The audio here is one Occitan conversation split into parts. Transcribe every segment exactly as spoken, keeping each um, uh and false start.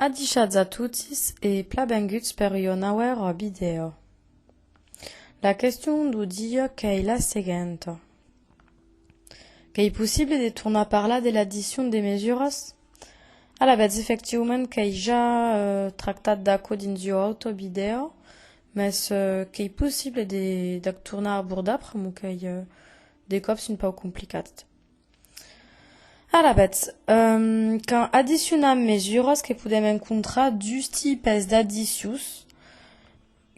Adishatz a totis e plan venguts per ua nauèra vidèo. La question deu dia qu'ei la seguenta. Qu'ei possible de tornar parlar de l'addicion de mesuras? Alavetz, efectivament, qu'ei ja, eh, tractat d'aquò dins ua auta vidèo, mès, eh, qu'ei possible de, d'ac tornar abordar, pr'amor qu'ei, eh, de còps un pauc complicat. Alavetz, ehm, quand addicionam mesuras, que podem encontrar dus tipes d'addicions,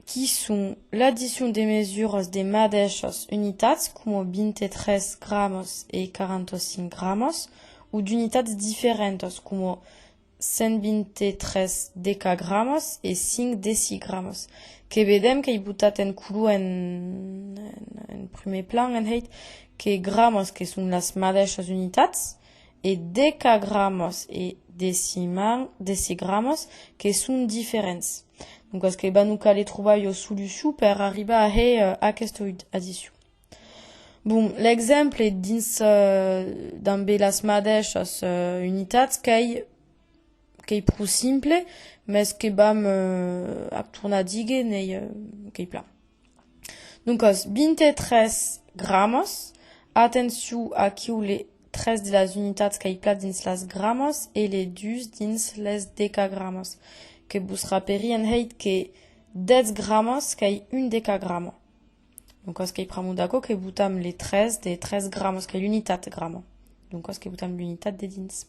qui son l'addicion de mesuras de madeishas unitats, coma vint-e-tres gramas e quaranta-cinc gramas, o d'unitats diferentas, coma cent vint-e-tres decagramas e cinc decigramas. Que vedem, qu'ei botat en color en, en, en prumèr plan, en hèit, que gramas que son las madeishas unitats, e decagramas e deciman-, decigramas que son diferents. Doncas que va nos caler trobar ua solucion per arribar a hèr, eh, aquesta ud-, addicion. Bon, l'exemple dins, eh, dambe las madeishas, eh, unitats qu'ei, qu'ei pro simple, mès que vam, eh, ac tornar díguer, n'ei, eh, qu'ei plan. Doncas, vint-e-tres gramas. Atencion, aquiu le tres de las unitats qu'ei plan dins las gramas e le dus dins les decagramas. Que vos raperí en hèit que dètz gramas qu'ei un decagrama. Doncas qu'ei pr'amor d'aquò que botam le tres de tres gramas, qu'ei l'unitat grama. Doncas que botam l'unitat dedins.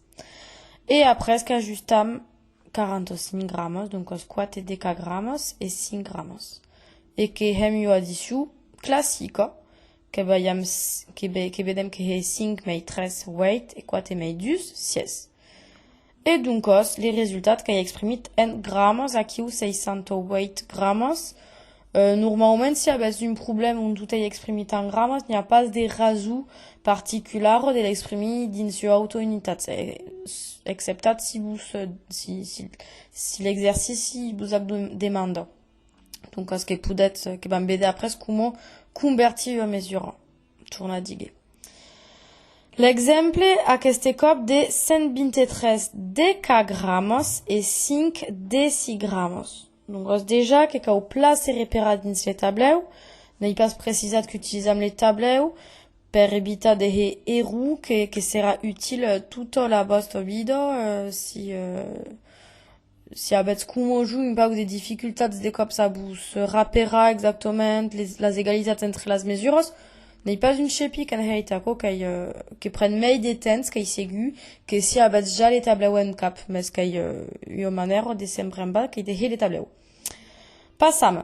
E après qu'ajustam quaranta-cinc gramas, doncas quatre decagramas e cinc gramas. E que hèm ua addicion classica, que balham s-, que ve-, que vedem que hè cinc mei tres, ueit, e quatre mei dus, sièis. E doncas, le resultat qu'ei exprimit en gramas, aquiu seissanta-ueit gramas. Eh, normaument, si avètz un problèma ont tot ei exprimit en gramas, n'i a pas de rason particulara de l'exprimir dins ua auta unitat, eh, s-, exceptat si vos, eh, si, si, si l'exercici vos ac dem-, demanda. Doncas que podètz, eh, que vam véder après coma convertir ua mesura. Torna díguer. L'exemple, aqueste còp, de cent vint-e-tres decagramas e cinc decigramas. Doncas, dejà que cau plan se reperar dins le tablèu, n'ei pas precisat qu'utilizam le tablèu per evitar de hèr error que, que serà util, eh, tota la vòsta vida, eh, si, eh, si avètz coma jo un pauc de dificultats de còps a vos raperar exactament les, las egalitats entre las mesuras, n'ei pas un chepic en hèit, aquò qu'ei, eh, que pren mei de temps, qu'ei segur, que si avètz ja le tablèu en cap, mès qu'ei, eh, ua manèra de se'n brembar, qu'ei de hèr le tablèu. Passam.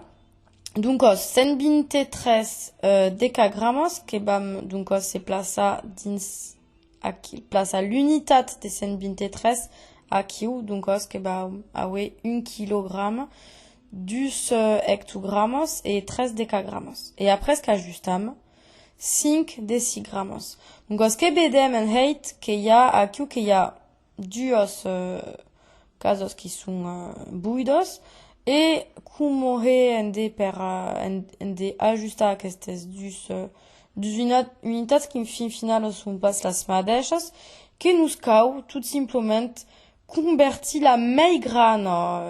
Doncas, cent vint-e-tres, eh, decagramas que vam, doncas, se plaçar dins aquí, plaça l'unitat de cent vint-e-tres aquiu, doncas que va auer un quilograma, dus, eh, ectogramas e tres decagramas. E après qu'ajustam cinc decigramas. Doncas que vedem en hèit que i a aquiu que i a duas, eh, casas qui son, eh, voidas, e coma hè en de per, eh, en, en de ajustar aquestes dus, eh, dus uni-, unitats qui, en fin finala, son pas las madeishas, que nos cau tot simplament convertir la mei grana,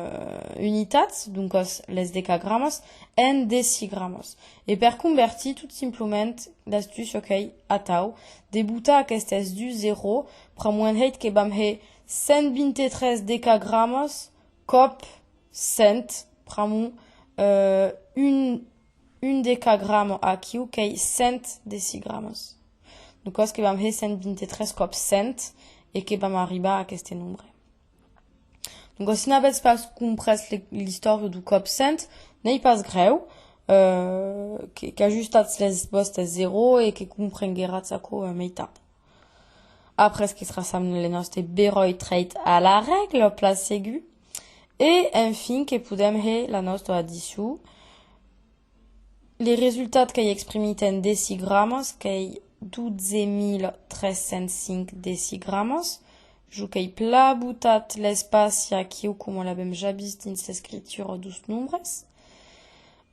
eh, unitat, doncas les decagramas, en decigramas. E per convertir, tot simplament, l'astucia qu'ei atau, de botar aquestes dus zèro, pr'amor en hèit que vam hèr cent vint-e-tres decagramas còp cent, pr'amor, eh, un, un decagrama aquiu qu'ei cent decigramas. Doncas que vam hèr cent vint-e-tres còp cent e que vam arribar a aqueste nombre. Doncas, si n'avètz pas comprés le, l'istòria deu còp cent, n'ei pas grèu, eh, que, qu'ajustatz les vòstes zèro e que comprengueratz aquò, eh, mei tard. Après que traçam le nòste beròi trèit a la règla, plan segur, e, enfin, que podem hèr la nòsta addicion. Le resultat qu'ei exprimit en decigramas, qu'ei dotze mila tres cents cinc decigramas. Jo qu'ei plan botat l'espaci aquiu, coma l'avem ja vist dins l'escritura deus nombres.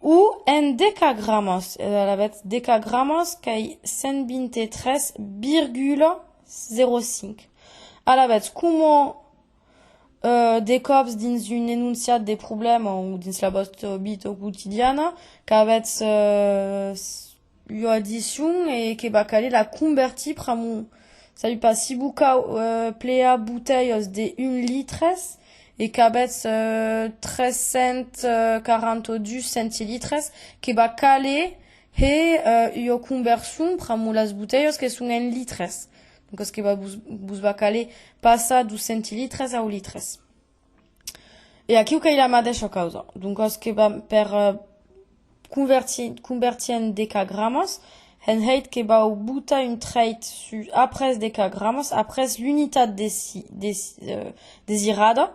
O en decagramas, e alavetz decagramas qu'ei cent vint-e-tres virgula zèro cinc. Alavetz, coma, eh, De còps dins un enonciat de problèma o dins la vòstra vita quotidiana, qu'avètz, eh, s-, ua addicion e que va caler la convertir pr'amor, sabi pas, si vos cau, eh, plear botelhas de un litres e qu'avètz, eh, tres cents quaranta-dus centilitres, que va caler hèr, eh, ua conversion pr'amor las botelhas que son en litres. Doncas que va, vos, vos va caler passar deus centilitres au litres. E aquiu qu'ei la madeisha causa. Doncas que vam per, eh, convertir, convertir en decagramas, en hèit que vau botar un trèit sus après decagramas, après l'unitat desi-, desi-, eh, desirada,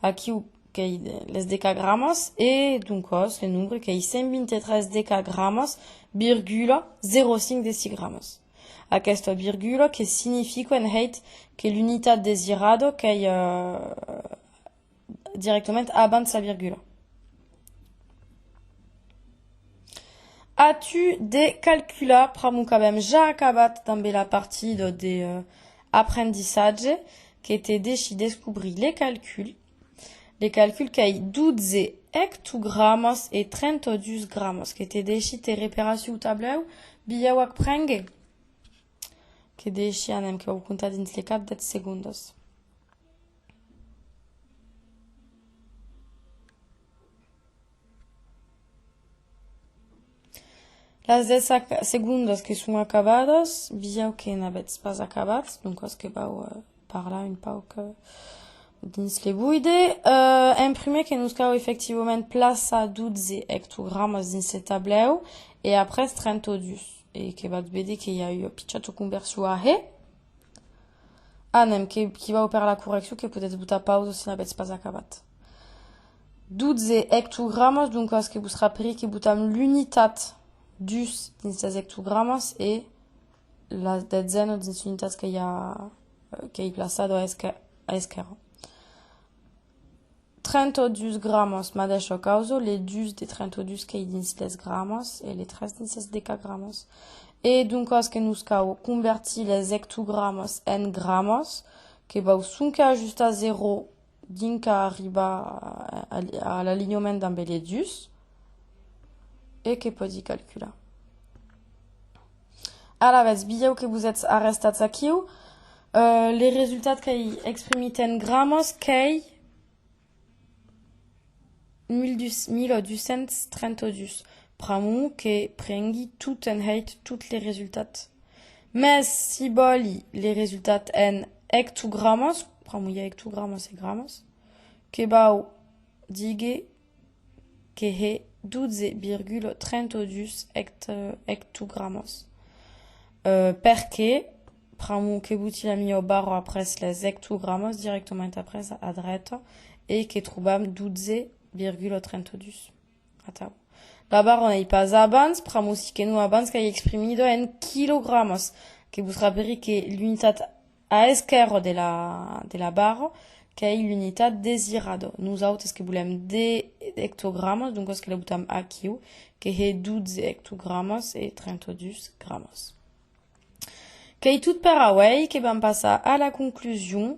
aquiu qu'ei de, les decagramas, e doncas le nombre qu'ei cent vint-e-tres decagramas, virgula, zèro cinc decigramas. Aquesta virgula que significa en hèit que l'unitat desirada qu'ei, eh, directament abans la virgula. A tu de calcular, pr'amor qu'avem ja acabat dambe la partida de, eh, aprendissatge, que te dèishi descobrir le calcul. Le calcul qu'ei dotze ectogramas e trenta-dus gramas. Que te dèishi te reparar suu tablèu, bilhèu ac prénguer. Que dèishi, anem, que vau comptar dins le cap dètz segondas. Las dètz ac-, segondas que son acabadas, bilhèu que n'avètz pas acabat, doncas que vau, eh, parlar un pauc, eh, dins le voide. Eh, en prumèr que nos cau efectivament plaçar dotze ectogramas dins le tablèu e après trenta-dus. E que vatz véder que i a ua pichòta conversion a hèr. Anem, que, qui vau per la correccion, que podètz botar pausa si n'avètz pas acabat. Dotze ectogramas, doncas que vos rapèri que botam l'unitat dus dins les ectogramas e la detzena dins l'unitat que i a, eh, qu'ei plaçada a esquè-, a esquèrra. Trenta-dus gramas, madeisha causa, le dus de trenta-dus qu'ei dins les gramas e le tres dins les decagramas. E doncas que nos cau convertir les ectogramas en gramas, que vau sonque ajustar zèro dinc a arribar a, a, a l'alinhament dambe le dus, e que pòdi calcular. Alavetz, bilhèu que vos ètz arrestats aquiu, eh, le resultat qu'ei exprimit en gramas qu'ei mil dus, mil dus cents trenta-dus, pr'amor que prengui tot en hèit tot le resultat. Mès si vòli le resultat en ectogramas, pr'amor i a ectogramas e gramas, que vau díguer que hè dotze virgula trenta-dus ect-, ectogramas. Euh, perqué? Pr'amor que boti la mia barra après les ectogramas, directament après, a dreta, e que trobam dotze virgula trenta-dus. Atau. La barra n'ei pas abans, pr'amor si que non abans qu'ei exprimida en quilogramas, que vos rapèri que l'unitat a esquèrra de la, de la barra, qu'ei l'unitat desirada. Nosautes que volem de ectogramas, doncas que la botam aquiu, que hè dotze ectogramas e trenta-dus gramas. Qu'ei tot per auei, que vam passar a la conclusion.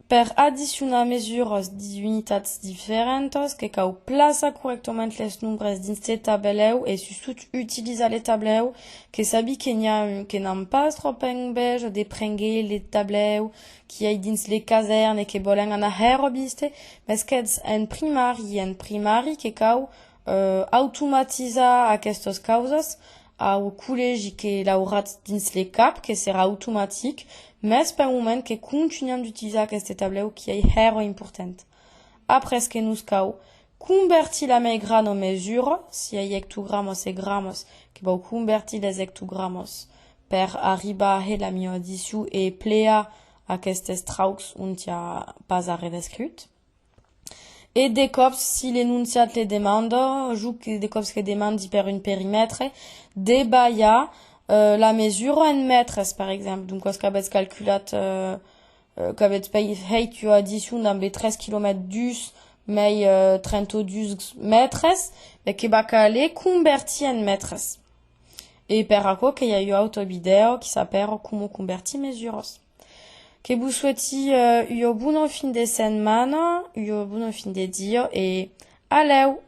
Per addicionar mesuras d'unitats diferentas, que cau plaçar corrèctament les nombres dins le tablèu e sustot utilizar le tablèu, que sabi que n'i a un que n'an pas tròp enveja de prénguer le tablèu qui ei dins le casèrn e que vòlen anar hèra viste, mès qu'ètz en primari, en primari que cau, euh, automatizar aquestas causas. Au collègi que l'auratz dins le cap, que serà automatic, mès pel moment que contunham d'utilizar aqueste tablèu qui ei hèra important. Après que nos cau convertir la mei grana mesura, si ei ectogramas e gramas, que vau convertir les ectogramas per arribar a hèr la mia addicion e plear aquestes traucs ont i a pas arren escriut. E de còps, si l'enonciat le demanda, jo que de còps que demandi per un perimètre, de balhar, euh, la mesura en mètres, per exemple. Doncas qu'avètz calculat, euh, euh, qu'avètz pei-, hèit ua addicion dambe tres quilomètres dus mei, euh, trenta-dus mètres, ben que va caler convertir en mètres. E per aquò que i a ua auta vidèo qui s'apèra Coma convertir mesuras. Que vos soeti, eh, ua bona fin de setmana, ua bona fin de dia e a lèu!